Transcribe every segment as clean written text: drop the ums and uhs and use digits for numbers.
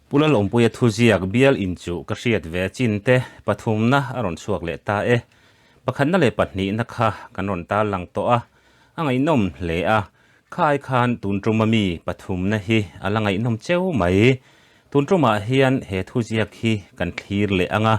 Pu Lalawmpuia thuziak bial inchuh ka hriat ve chin te pathumna a rawn chhuak leh ta e. Pakhatna leh pahnihna kha kan rawn tarlang tawh a, a ngaihnawm hle a. Kha ai khan tun tuma mi pathumna hi a la ngaihnawm cheu mai. Tun tumah hian he thuziak hi kan thlir leh ang a,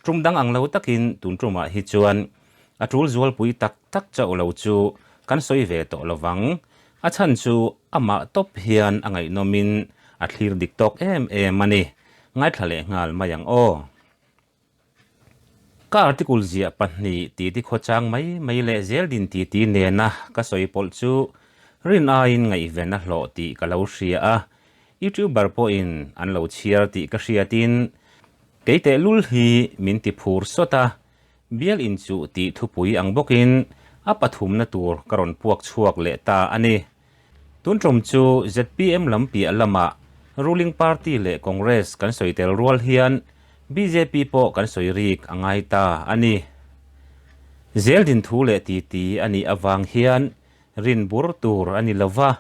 tum dang ang lo takin tun tumah hi chuan a tul zualpui tak tak chauh lo chu kan sawi ve tawh lo vang. A chhan chu amah tawp hian a ngaihnawmin a thlir dik tawk em em a ni. Ngaithla leh nghal mai ang aw. Ka article ziah pahnih titi khawchang mai mai leh zel din titi nena ka sawi pawlh chu rin aiin ngaihven a hlawh tih ka lo hria a, YouTuber pawhin an lo chhiar tih ka hriatin kei tehlul hi min ti phur sawt a, bial inchuh tih thupui ang bawkin a pathumna tur ka rawn puak chhuak leh ta a ni. Tun tum chu zpm lam piah lamah ruling party leh Congress kan sawi tel rual hian bjp pawh kan sawi rik a ngai ta a ni. Zel din thu leh titi a nih avang hian rin bur tur a ni lo va,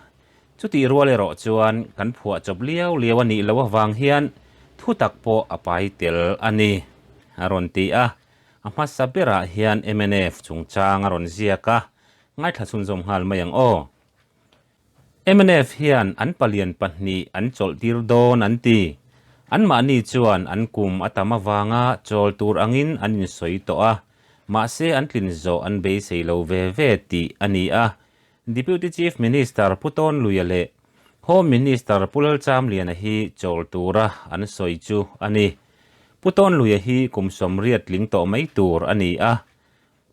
chutih rual erawh chuan kan phuah chawp liau liau a nih loh avang hian thu tak pawh a pai tel a ni, a rawn ti a. A hmasa berah hian mnf chungchang a rawn ziak a, Ngaithla chhunzawm nghal mai ang aw. Mnf hian an palian pahnih an chawlhtir dawn an ti. Anmahni chuan an kum a tam avanga chawl tur angin an insawi tawh a, mahse an tlin zawh an beisei lo ve ve tih a ni a. Deputy Chief Minister Pu Tawnluia leh Home Minister Pu Lalchamliana hi chawl tura an sawi chu a ni. Pu Tawnluia hi kum 80 tling tawh mai tur a ni a,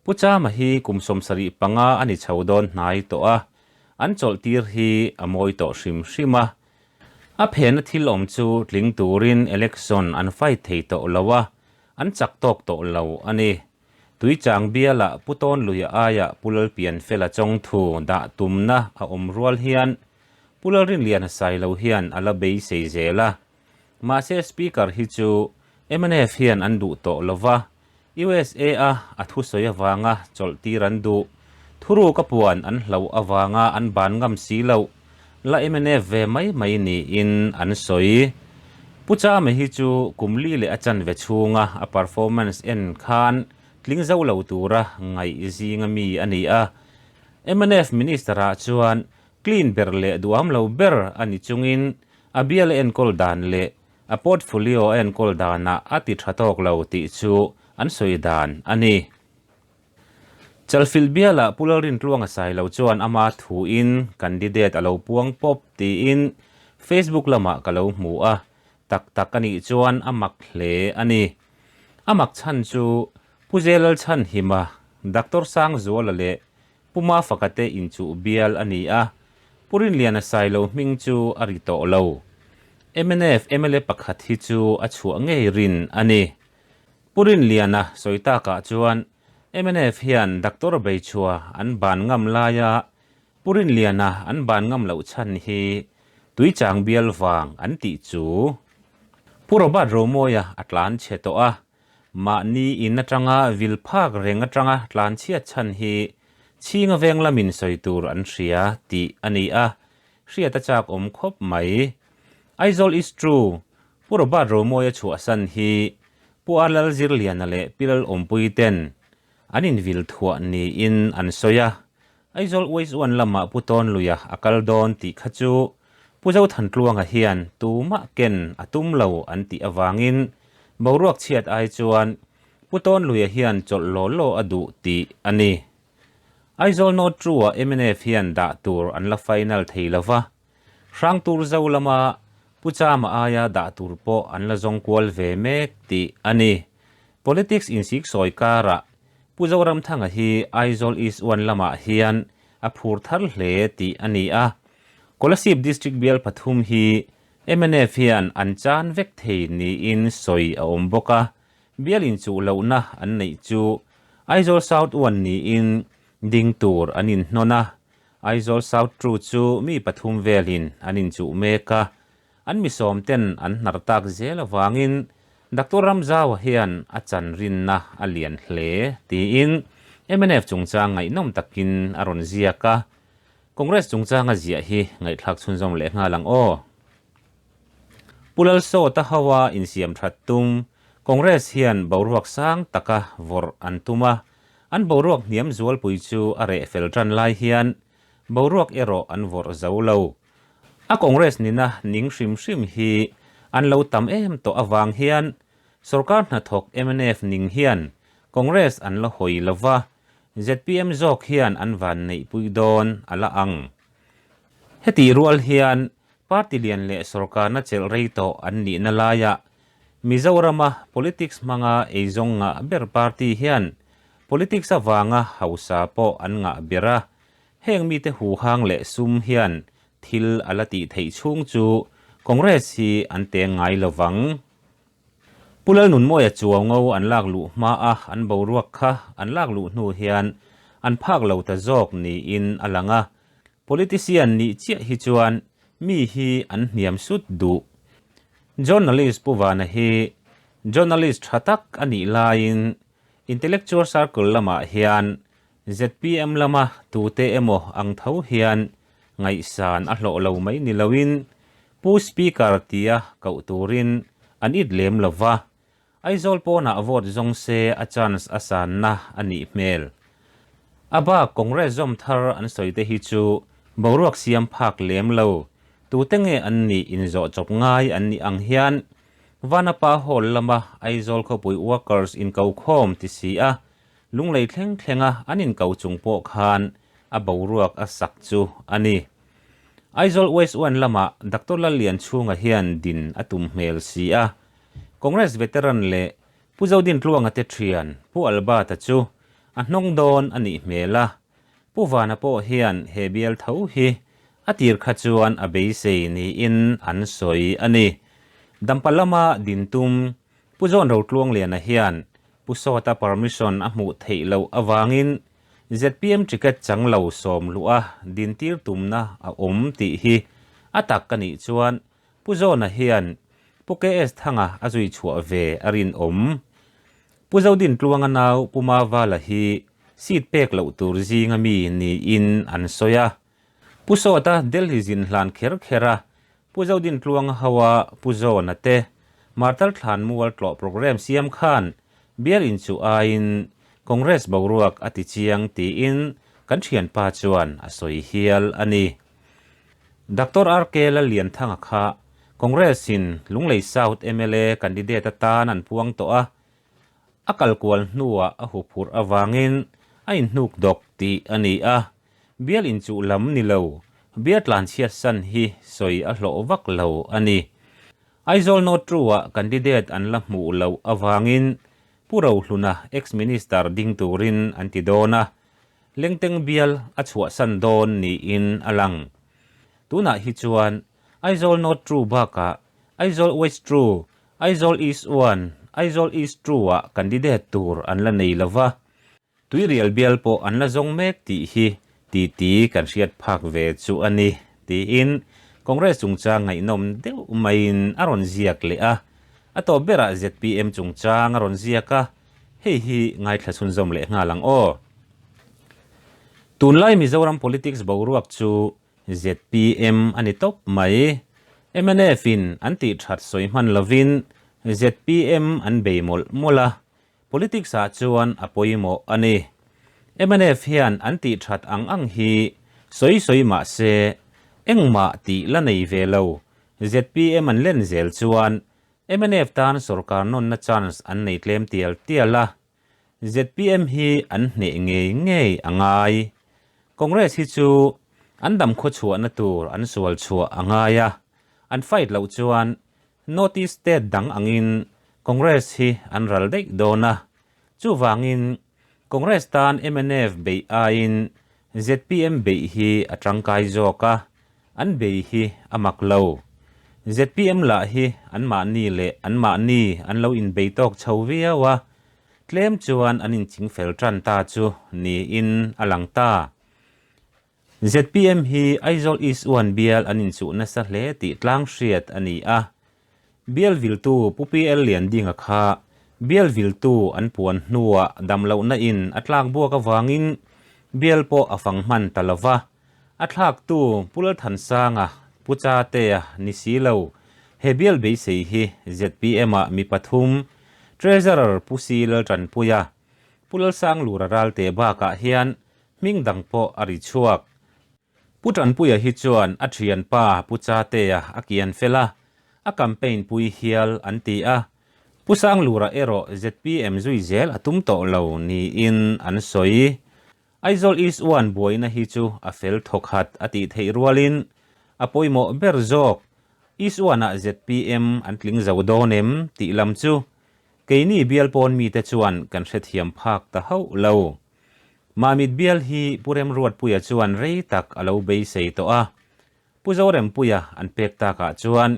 Pu Chama hi kum 75 a ni chho dawn hnai tawh a, an chawlh tir hi a mawi tawh hrim hrim a. A phena thil awm chu tling turin election an fight thei tawh lo a, an chak tawk tawh lo a ni. Tuichang bialah Pu Tawnluia aiah Pu Lalpianfela chawngthu dah tumna a awm rual hian Pu Lalrinliana Sailo hian a la beisei zel a. Mahse Speaker hi chu mnf hian an duh tawh lo va, USA a a thusawi avanga chawlh tir an duh. Thuruk a puan an hlauh avanga an ban ngam si loh la mnf ve mai mai niin an sawi. Pu Chame hi chu kum li leh a chanve chhunga a performance en khan tling zo lo tura ngaih zinga mi a ni a. Mnf Minister ah chuan clean ber leh duham lo ber a ni chungin a bial a enkawl dan leh A portfolio a enkawl danah a ti tha tawk lo tih chu an sawi dan a ni. Chalfilh bialah Pu Lalrintluanga Sailo chuan ama thuin candidate a lo puang pawp tiin Facebook lamah ka lo hmu a, tak tak a nih chuan a mak hle a ni. A mak chhan chu Pu Zelalchhanhima, Doctor Sangzuala leh Pu Mafaka te inchuh bial a ni a, Pu Rinliana Sailo hming chu a ri tawh lo. Mnf mla pakhat hi chu a chhuah ngei rin a ni. Pu Rinliana sawi takah chuan mnf hian Doctor Beichhua an ban ngam laia Pu Rinliana an ban ngam loh chhan hi Tuichang bial vang an tih chu. Pu Robert Romawia a tlan chhe tawh a, Mahni in atanga vil phak reng atanga tlanchhiat chhan hi chhinga veng lamin sawi tur an hria tih a ni a, hriat a chak awm khawp mai. Aizawl is true, Pu Robert Romawia chhuahsan hi Pu R Lalzirliana leh Pi Lalawmpui ten an invil thuah niin an sawi a, Aizawl Uaisuan lamah Pu Tawnluia a kal dawn tih kha chu Pu Zothantluanga hian tumah ken a tum lo an tih avangin boruak chhiat ai chuan Pu Tawnluia hian chawlh law law a duh tih a ni. Aizawl North True-ah mnf hian dah tur an la final thei lo va, Hrangtur zo lama Pu Chama aia dah tur pawh an la zawng kual ve mek tih a ni. Politics insiksawi karah Pu Zoramthanga hi Aizawl East One lamah hian a phur thar hle tih a ni a. Kolasib District bial pathum hi mnf hian an chan vek thei niin sawi a awm bawk a, bial inchuh lohna an neih chu Aizawl South One niin ding tur an inhnawn a, Aizawl South Two chu mi pathum velin an inchuh mek a. An mi sawmten an hnar tak zel avangin Doctor Ramzaua hian a chan rinna a lian hle tiin mnf chungchang ngaihnawm takin a rawn ziak a. Congress chungchanga ziah hi ngaihthlak chhunzawm leh nghal ang aw. Pu Lalsawta hoa insiam that tum Congress hian boruak sang taka vawrh an tum a, an boruak hniam zualpui chu a reh fel tan lai hian boruak erawh an vawrh zo lo. A Congress nina ning hrim hrim hi an lo tam em tawh avang hian sorkar hnathawk mnf ning hian Congress an la hawi lo va, zpm zawk hian an vanneihpui dawn a la ang. Hetih rual hian Party lian leh sorkarna chelh rei tawh an nihna laiah Mizorama politics hmanga eizawng ngah ber party hian politics avanga hausa pawh an ngah ber a, heng mite huhang leh sum hian thil a la tih theih chhung chu Congress hi an teng ngai lo vang. Pu Lalnunmawia chuau ngo an lak luh hma a an boruak kha an lak luh hnu hian an phak lo ta zawk niin a lang a, Politician nih chiah hi chuan mi hi an hniam sut duh. Journalist Pu Vana hi journalist tha tak a nih laiin intellectual circle lamah hian zpm lama tute emaw ang tho hian ngaihsan a hlawh lo mai ni loin Pu Speaker tia koh turin an it lem lo va, Aizawl pawnah vote zawng se a chance a sanna a nih hmel. A bak Congress zawm thar an sawi te hi chu boruak siam phak lem lo. Tute nge an nih inzawh chawp ngai an nih ang hian Vanapa Hall lama Aizawl khawpui workers inko khawm ti si a, lunglei thleng thlenga an inko chung pawh khan a boruak a sak chu a ni. Aizawl West One lamah Doctor Lallianchhunga hian din a tum hmel si a, Congress veteran leh Pu Zodintluanga te thian Pu Albert-a chu a hnawng dawn a nih hmel a, Pu Vana pawh hian he bial tho hi a tir kha chuan a beisei niin an sawi a ni. Dampa lama din tum Pu John Rotluangliana hian Pu Sawta permission a hmuh theih loh avangin zpm ticket chang lo sawm luh a dintir tumna a awm tih hi a tak a nih chuan Pu Zawna hian Pu KS Thanga a zui chhuah ve a rinawm. Pu Zodintluanga nau Pu Mavala hi seat pek loh tur zinga mi niin an sawi a. Pu Sawta Delhi zin hlan kher kher a, Pu Zodintluanga hoa Pu Zawna te Martar Thlan Mual tlawh programme siam khan bial inchuh aiin Congress boruak a ti chiang tiin kan thianpa chuan a sawi hial a ni. Doctor RK Lallianthanga kha Congress in Lunglei South mla candidate atan an puang tawh a, a kal kual hnuah a huphurh avangin a inhnuk dawk tih a ni a, bial inchuh lam ni lo, bial tlanchhiat san hi sawi a hlawh vak lo a ni. Aizawl North True-ah candidate an la hmuh loh avangin Pu Rohluna ex-minister ding turin an ti dawn a, Lengteng bial a chhuahsan dawn niin a lang. Tunah hi chuan Aizawl North True bakah Aizawl West True, Aizawl East One, Aizawl East True-ah candidate tur an la nei lo va. Tuirial bial pawh an la zawng mek tih hi titi kan hriat phak ve chu a ni, tiin Congress chungchang ngaihnawm deuh maiin a rawn ziak leh a. A tawp berah zpm chungchang a rawn ziak a. Hei hi ngaithla chhunzawm leh nghal ang aw. Tunlai Mizoram politics boruak chu zpm a ni tawp mai. Mnf in an tih that sawi hman lovin zpm an bei mawlh mawlh a, politics ah chuan a pawimawh a ni. Mnf hian an tih that ang ang hi sawi sawi mah se engmah tih la nei ve lo. Zpm an len zel chuan Mnf tan sorkar nawnna chance an nei tlem tial tial a, zpm hi an hneh ngei ngei a ngai. Congress hi chu an dam khawchhuahna tur an sual chhuah a ngai a, an fight loh chuan North East state dang angin Congress hi an ral daih dawn a, chuvangin Congress tan mnf beih aiin zpm beih hi a tangkai zawk a, An bei hi a mak lo. Zpm lah hi anmahni leh anmahni an lo inbei tawk chho viau a, tlem chuan an inching fel tan ta chu niin a lang ta. Zpm hi Aizawl East One bial an inchuh nasa hle tih tlang hriat a ni a. Bial viltu Pu PL Liandinga kha bial viltu an puan hnuah damlohna in a tlak buak avangin bial pawh a fang hman ta lo va. A thlaktu Pu Lalthansanga, Pu Chatea ni si lo. He bial beisei hi ZPM-ah mi pathum, Treasurer Pu Si Laltanpuia, Pu Lalsanglura Ralte bakah hian hming dang pawh a ri chhuak. Pu Tanpuia hi chuan a thianpa Pu Chatea a kian fel a, a campaign pui hial an ti a. Pu Sanglura erawh zpm zui zel a tum tawh lo niin an sawi. Aizawl East One buaina hi chu a fel thawkhat a tih theih rualin a pawimawh ber zawk East One-ah zpm an tling zo dawn em tih lam chu keini bial pawn mite chuan kan hrethiam phak ta hauh lo. Mamit bial hi Pu Remruatpuia chuan rei tak a lo beisei tawh a, Pu Zorempuia an pek takah chuan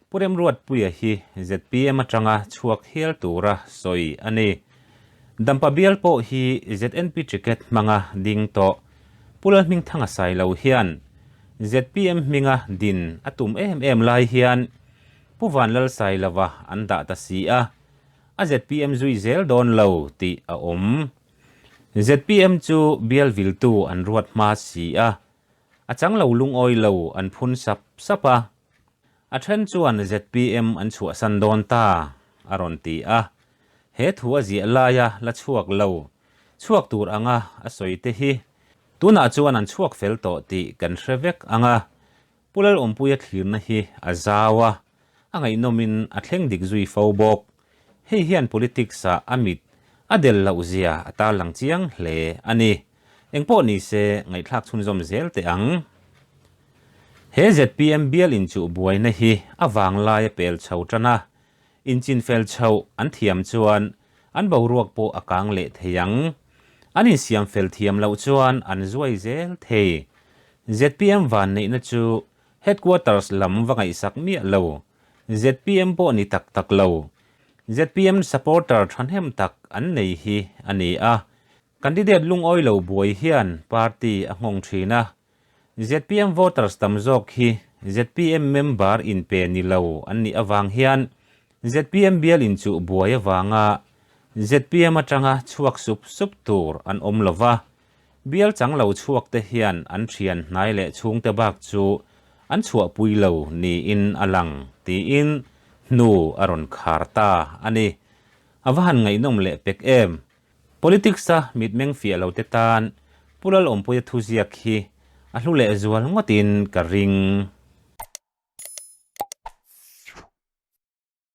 Pu Remruatpuia hi zpm atanga chhuak hial tura sawi a ni. Dampa bial pawh hi ZNP ticket hmanga ding tawh Pu Lalhmingthanga Sailo hian zpm hminga din a tum em em lai hian Pu Vanlalsailova an dah ta si a, a zpm zui zel dawn lo tih a awm. Zpm chu bial viltu an ruat hma si a, A chang lo lungawi lo an phun sap sap a, a then chuan zpm an chhuahsan dawn ta, a rawn ti a. He thu a ziah laia la chhuak lo, chhuak tur anga a sawi te hi tunah chuan an chhuak fel tawh tih kan hre vek ang a, Pu Lalawmpuia thlirna hi a zau a, a ngaihnawmin a thleng dik zui fo bawk. Hei hian politics-ah a mit a del loh zia a tarlang chiang hle a ni. Engpawh ni se ngaihthlak chhunzawm zel teh ang. He zpm bial inchuh buaina hi a vanglai a pel chho tan a, inchinfel chhoh an thiam chuan an boruak pawh a kang leh thei ang. An insiam fel thiam loh chuan an zuai zel thei. Zpm vanneihna chu Headquarters lam va ngaihsak miah lo. Zpm pawh ni tak tak lo. Zpm supporter thahnem tak an nei hi a ni a. Candidate lungawi lo buai hian party a nghawng thin a. Zpm voters tam zawk hi zpm member inpe ni lo an nih avang hian zpm bial inchuh buai avanga zpm atanga chhuak sup sup tur an awm lo va. Bial chang lo chhuak te hian an thian hnai leh chhungte bak chu an chhuahpui lo niin a lang tiin hnu a rawn khar ta a ni. A va han ngaihnawm leh pek em! Politics-a mitmeng fiah lo te tan Pu Lalawmpuia thuziak hi a hlu leh zual ngawtin ka ring.